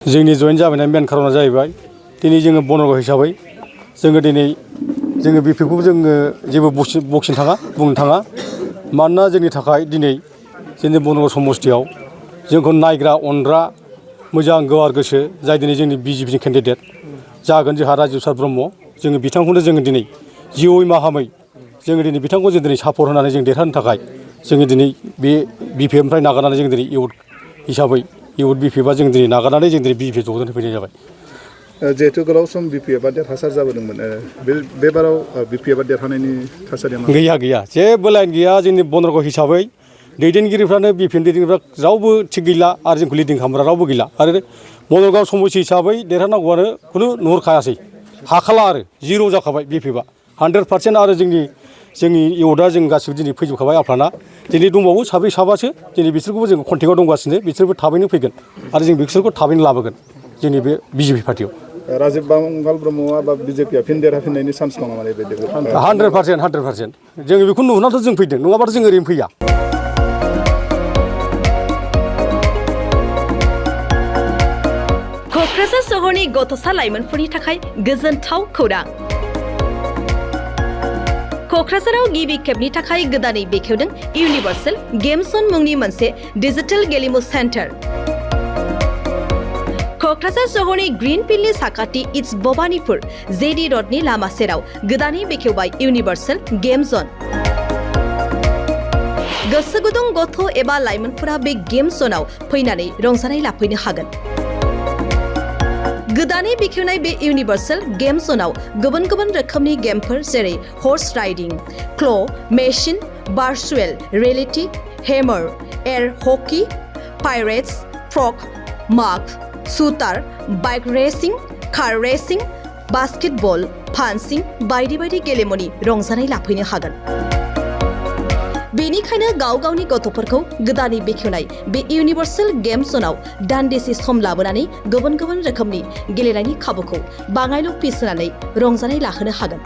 जोंनि जयेन जाबोनाय मेन खारना जाहैबाय दिनै जोङो बनरग हिसाबै जोङो दिनै जोङो बिपिखौ जोङो जेबो बखिनो थाङा बुंनो थाङा मानोना जोंनि थाखाय दिनै जोंनि बनरग समस्थियाव जोंखौ नायग्रा अनग्रा मोजां गोवार गोसो जाय दिनै जोंनि बिजेपिनि केन्डिडेट जागोन जोंहा राजिब प्रसाद ब्रह्म जोङो बिथांखौनो जोङो दिनै जिउयै माहामै जोङो दिनै बिथांखौ जों दिनै सापर्ट होनानै जों देरहानो थाखाय जोङो दिनै बे बिपिएफनिफ्राय नागारनानै जों दिनै इउथ हिसाबै इउथ बिपिएफआ जों दिनै नागारनानै जों दिनै बिजेपि ज'जों फैनाय जाबाय। जिहेतु गोलाव सम बिपिएफआ देरहासार जाबोदोंमोन बे बाराव बिपिएफआ देरहानायनि थासारिया मा? गैया जेबो लाइन गैया जोंनि बनरग हिसाबै दैदेनगिरिफ्रानो बिपिएफनि दैदेनगिरिफ्रा रावबो थिग गैला आरो जोंखौ लिडिं खालामग्रा रावबो गैला आरो बनरगाव समस्ति हिसाबै देरहानांगौआनो खुनु नुहुरखायासै हाखाला आरो जिर' जाखाबाय बिपिएफआ 100% आरो जोंनि इउथआ जों गासिबो दिनै फैजोबखाबाय आफाना दिनै दंबावो साब्रै साबासो दिनै बिसोरखौबो जों कन्टेक्टआव दंगासिनो बिसोरबो थाबैनो फैगोन आरो जों बिसोरखौ थाबैनो लाबोगोन जोंनि बे बिजेपि पार्टियाव। राजिब बांगाल ब्रह्मआ बा बिजेपिआ फिन देरहाफिननायनि चान्स दं नामा? 100% जों बेखौ नुहुरनानैथ' जों फैदों नङाबाथ' जों ओरैनो फैया। क'क्राझार सहरनि गथ'सा लाइमोनफोरनि थाखाय गोजोनथाव खौरां। क'क्राझाराव गिबि खेबनि थाखाय गोदानै बेखेवदों इउनिभार्सेल गेम जन मुंनि मोनसे डिजिटेल गेलेमु सेन्टार। क'क्राझार सहरनि ग्रीन फिल्डनि साखाथि इट्स भबानिपुर जेडि रडनि लामा सेराव गोदानै बेखेवबाय इउनिभार्सेल गेम जन। गोसो गुदुं गथ' एबा लाइमोनफोरा बे गेम जनाव फैनानै रंजानाय लाफैनो हागोन। गोदानै बेखेवनाय बे इउनिभार्सेल गेम जनाव गुबुन गुबुन रोखोमनि गेमफोर जेरै horse riding, claw', machine, virtual reality, hammer, air hockey, pirates, frog, माग, shooter, bike racing, car racing, basketball, fencing बायदि बायदि गेलेमुनि रंजानाय लाफैनो हागोन। बेनिखायनो गाव गावनि गथ'फोरखौ गोदानै बेखेवनाय बे इउनिभार्सेल गेम जनाव दान्दिसे सम लाबोनानै गुबुन गुबुन रोखोमनि गेलेनायनि खाबुखौ बाङायल' फिस होनानै रंजानाय लाहोनो हागोन।